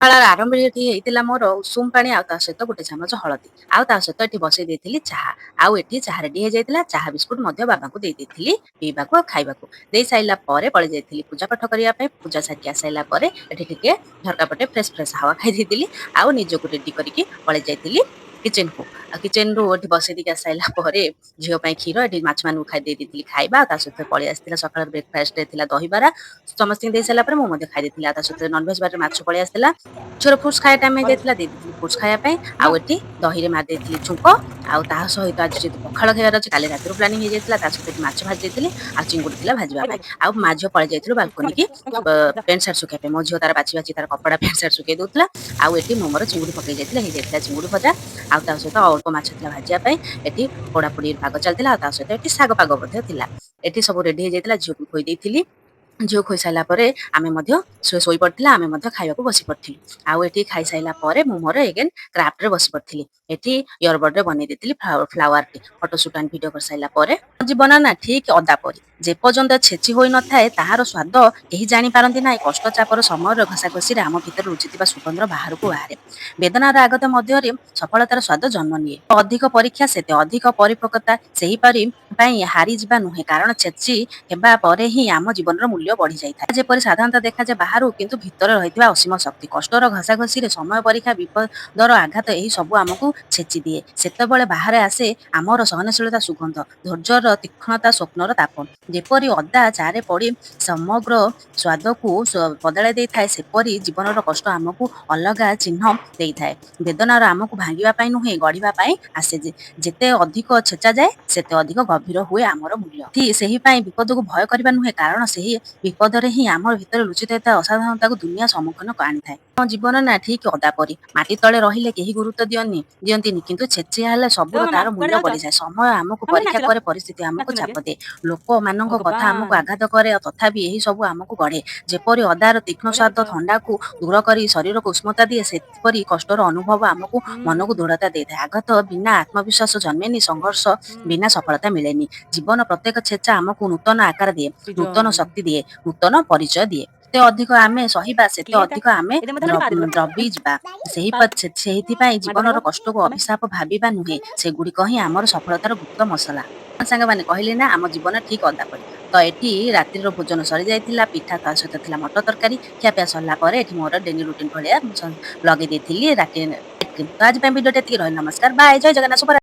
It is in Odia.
ସକାଳର ଆରମ୍ଭ ଏଠି ହେଇଥିଲା ମୋର ଉଷୁମ ପାଣି ଆଉ ତା ସହିତ ଗୋଟେ ଚାମଚ ହଳଦୀ, ଆଉ ତା ସହିତ ଏଠି ବସେଇ ଦେଇଥିଲି ଚାହା। ଆଉ ଏଠି ଚାହା ରେଡି ହେଇଯାଇଥିଲା। ଚାହା ବିସ୍କୁଟ ମଧ୍ୟ ବାବାଙ୍କୁ ଦେଇ ଦେଇଥିଲି ପିଇବାକୁ ଆଉ ଖାଇବାକୁ। ଦେଇ ସାରିଲା ପରେ ପଳେଇ ଯାଇଥିଲି ପୂଜା ପାଠ କରିବା ପାଇଁ। ପୂଜା ସାରିକି ଆସିସାରିଲା ପରେ ଏଠି ଟିକେ ଝରକା ପଟେ ଫ୍ରେଶ ଫ୍ରେଶ ହାୱା ଖାଇ ଦେଇଥିଲି ଆଉ ନିଜକୁ ରେଡି କରିକି ପଳେଇ ଯାଇଥିଲି କିଚେନକୁ। ଆଉ କିଚେନରୁ ଏଠି ବସେଇ ଦେଇକି ଆସିସାରିଲା ପରେ ଝିଅ ପାଇଁ କ୍ଷୀର, ଏଠି ମାଛ ମାନଙ୍କୁ ଖାଇ ଦେଇ ଦେଇଥିଲି ଖାଇବା। ଆଉ ତା ସହିତ ପଳେଇ ଆସିଥିଲା ସକାଳର ବ୍ରେକଫାଷ୍ଟରେ ଥିଲା ଦହିବରା। ସମସ୍ତଙ୍କୁ ଦେଇ ସାରିଲା ପରେ ମୁଁ ମଧ୍ୟ ଖାଇ ଦେଇଥିଲି। ଆଉ ତା ସହିତ ନନଭେଜ ବାରରେ ମାଛ ପଳେଇ ଆସିଥିଲା। ଝିଅର ଫ୍ରୁଟ୍ସ ଖାଇବା ଟାଇମ ହେଇଯାଇଥିଲା, ଦେଇ ଦେଇଥିଲି ଫ୍ରୁଟ୍ସ ଖାଇବା ପାଇଁ। ଆଉ ଏଠି ଦହିରେ ମାରି ଦେଇଥିଲି ଛୁଙ୍କ। ଆଉ ତାହା ସହିତ ଆଜି ଯେହେତୁ ପଖାଳ ଖାଇବାର ଅଛି, କାଲି ରାତିରୁ ପ୍ଲାନିଂ ହେଇଯାଇଥିଲା। ତା ସହିତ ଏଠି ମାଛ ଭାଜି ଦେଇଥିଲି ଆଉ ଚିଙ୍ଗୁଡି ଥିଲା ଭାଜିବା ପାଇଁ। ଆଉ ମା ଝିଅ ପଳେଇ ଯାଇଥିଲୁ ବାଲକୋନିକି ପ୍ୟାଣ୍ଟ ସାର୍ଟ ଶୁଖେଇବା ପାଇଁ। ମୋ ଝିଅ ତାର ବାଛି ବାଛି ତାର କପଡା ପ୍ୟାଣ୍ଟ ସାର୍ଟ ଶୁଖେଇ ଦଉଥିଲା ଆଉ ଏଠି ମୁଁ ମୋର ଚିଙ୍ଗୁଡି ପକେଇ ଯାଇଥିଲି, ହେଇଯାଇଥିଲା ଚିଙ୍ଗୁଡି ଭଜା। ଆଉ ତା ସହିତ ଅଳ୍ପ ମାଛ ଥିଲା ଭାଜିବା ପାଇଁ। ଏଠି ପୋଡାପୋଡି ପାଗ ଚାଲିଥିଲା ଆଉ ତା ସହିତ ଏଠି ଶାଗ ପାଗ ମଧ୍ୟ ଥିଲା। ଏଠି ସବୁ ରେଡି ହେଇଯାଇଥିଲା। ଝିଅକୁ ଖୋଇ ଦେଇଥିଲି। ଝିଅ ଖୋଇ ସାରିଲା ପରେ ଆମେ ମଧ୍ୟ ଶୋଇ ପଡିଥିଲା, ଆମେ ମଧ୍ୟ ଖାଇବାକୁ ବସି ପଡିଥିଲୁ। ଆଉ ଏଠି ଖାଇସାରିଲା ପରେ ମୁଁ ମୋର ଏଗେନ କ୍ରାଫ୍ଟରେ ବସି ପଡିଥିଲି। ଏଠି ଇୟରବଡରେ ବନେଇ ଦେଇଥିଲି ଫ୍ଲାୱାରଟି। ଫଟୋ ସୁଟ ଆଣ୍ଡ ଭିଡିଓ କରିସାରିଲା ପରେ, ଜୀବନ ନା ଠିକ ଅଦା ପରି, ଯେପର୍ଯ୍ୟନ୍ତ ଛେଚି ହୋଇନଥାଏ ତାହାର ସ୍ୱାଦ କେହି ଜାଣିପାରନ୍ତି ନାହିଁ। କଷ୍ଟ ଚାପର ସମୟର ଘଷାଘଷିରେ ଆମ ଭିତରେ ଲୁଚିଥିବା ସୁଗନ୍ଧ ବାହାରକୁ ବାହାରେ। ବେଦନାର ଆଘାତ ମଧ୍ୟରେ ସଫଳତାର ସ୍ୱାଦ ଜନ୍ମ ନିଏ। ଅଧିକ ପରୀକ୍ଷା ସେତେ ଅଧିକ ପରିପକ୍ୱତା। ସେହିପରି ପାଇଁ ହାରିଯିବା ନୁହେଁ, କାରଣ ଛେଚି ହେବା ପରେ ହିଁ ଆମ ଜୀବନର ମୂଲ୍ୟ ବଢି ଯାଇଥାଏ। ଯେପରି ସାଧାରଣତଃ ଦେଖାଯାଏ ବାହାରୁ, କିନ୍ତୁ ଭିତରେ ରହିଥିବା ଅସୀମ ଶକ୍ତି। କଷ୍ଟର ଘଷାଘଷିରେ, ସମୟ ପରୀକ୍ଷା, ବିପଦର ଆଘାତ, ଏହି ସବୁ ଆମକୁ ଛେଚି ଦିଏ। ସେତେବେଳେ ବାହାରେ ଆସେ ଆମର ସହନଶୀଳତା ସୁଗନ୍ଧ, ଧୈର୍ଯ୍ୟର ତୀକ୍ଷ୍ଣତା, ସ୍ୱପ୍ନର ତାପ। ଯେପରି ଅଦା ଚାରେ ପଡି ସମଗ୍ର ସ୍ୱାଦକୁ ବଦଳାଇ ଦେଇଥାଏ, ସେପରି ଜୀବନର କଷ୍ଟ ଆମକୁ ଅଲଗା ଚିହ୍ନ ଦେଇଥାଏ। ବେଦନାର ଆମକୁ ଭାଙ୍ଗିବା ପାଇଁ ନୁହେଁ, ଗଢିବା ପାଇଁ ଆସେ। ଯେ ଯେତେ ଅଧିକ ଛେଚା ଯାଏ, ସେତେ ଅଧିକ ଗଭୀର ହୁଏ ଆମର ମୂଲ୍ୟ। ସେହି ପାଇଁ ବିପଦକୁ ଭୟ କରିବା ନୁହେଁ, କାରଣ ସେହି ବିପଦରେ ହିଁ ଆମ ଭିତରେ ଲୁଚିତ ଥିବା ଅସାଧାରଣତାକୁ ଦୁନିଆ ସମ୍ମୁଖୀନ ଆଣିଥାଏ। ଆମ ଜୀବନ ନା ଠିକ ଅଦା ପରି, ମାଟି ତଳେ ରହିଲେ କେହି ଗୁରୁତ୍ୱ ଦିଅନ୍ତିନି, କିନ୍ତୁ ଛେଚି ହେଲେ ସବୁର ଓ ମାମା, ତାର କୁଆଡେ ମୂଲ୍ୟ ଯାଉଛ? ବଢିଯାଏ। ସମୟ ଆମକୁ ମାମା, ପରୀକ୍ଷା ନାଚିଲ କରେ, ପରିସ୍ଥିତି ଆମକୁ ନାଚୁନ ଚାପ ଟିକେ। ଦିଏ, ଲୋକମାନଙ୍କ କଥା ଆମକୁ ଭଗବାନ। ଆଘାତ କରେ, ତଥାପି ଏହି ସବୁ ଆମକୁ ଗଢେ। ଯେପରି ଅଦାର ତୀକ୍ଷ୍ଣ ବଢିଆ ସ୍ୱାଦ ଗୀତ। ଥଣ୍ଡାକୁ ଦୂର କରି ଶରୀରକୁ ଉଷ୍ମତା ଦିଏ, ସେପରି କଷ୍ଟର ଅନୁଭବ ଆମକୁ ମନକୁ ଦୃଢତା ଦେଇଥାଏ। ଆଘାତ ବିନା ଆତ୍ମବିଶ୍ୱାସ ଜନ୍ମେନି, ସଂଘର୍ଷ ବିନା ସଫଳତା ମିଳେନି। ଜୀବନ ପ୍ରତ୍ୟେକ ଛେଚା ଆମକୁ ନୂତନ ଆକାର ଦିଏ, ନୂତନ ଶକ୍ତି ଦିଏ, ନୂତନ ପରିଚୟ ଦିଏ। ଯେତେ ଅଧିକ ଆମେ ସହିବା, ସେତେ କିଏ ତା ଅଧିକ ଆମେ ଏ ମୋ ଧାନଟି ମାରିଦେଲ। ଦ୍ରବି ଯିବା। ସେଇଥିପାଇଁ ମାଡ଼ ଜୀବନର ଖାଇବ କଷ୍ଟକୁ ତମେ। ଅଭିଶାପ ଭାବିବା ନୁହେଁ, ସେଗୁଡିକ ହିଁ ଆମର ସଫଳତାର ଗୁପ୍ତ ମସଲା। ସାଙ୍ଗମାନେ, କହିଲି ନା ଆମ ଜୀବନ ଠିକ ଅଦା ପରି। ତ ଏଠି ରାତ୍ରିର ଭୋଜନ ସରିଯାଇଥିଲା। ପିଠା, ତା ସହିତ ଥିଲା ମଟର ତରକାରୀ। ଖିଆପିଆ ସରିଲା ପରେ ଏଠି ମୋର ଡେଲି ରୁଟିନ ଭଳିଆ ଲଗେଇ ଦେଇଥିଲି ରାତି। ତ ଆଜି ପାଇଁ ଭିଡିଓଟା ଏତିକି ରହିଲା। ନମସ୍କାର, ବାଏ, ଜୟ ଜଗନ୍ନାଥ, ଶୁଭ।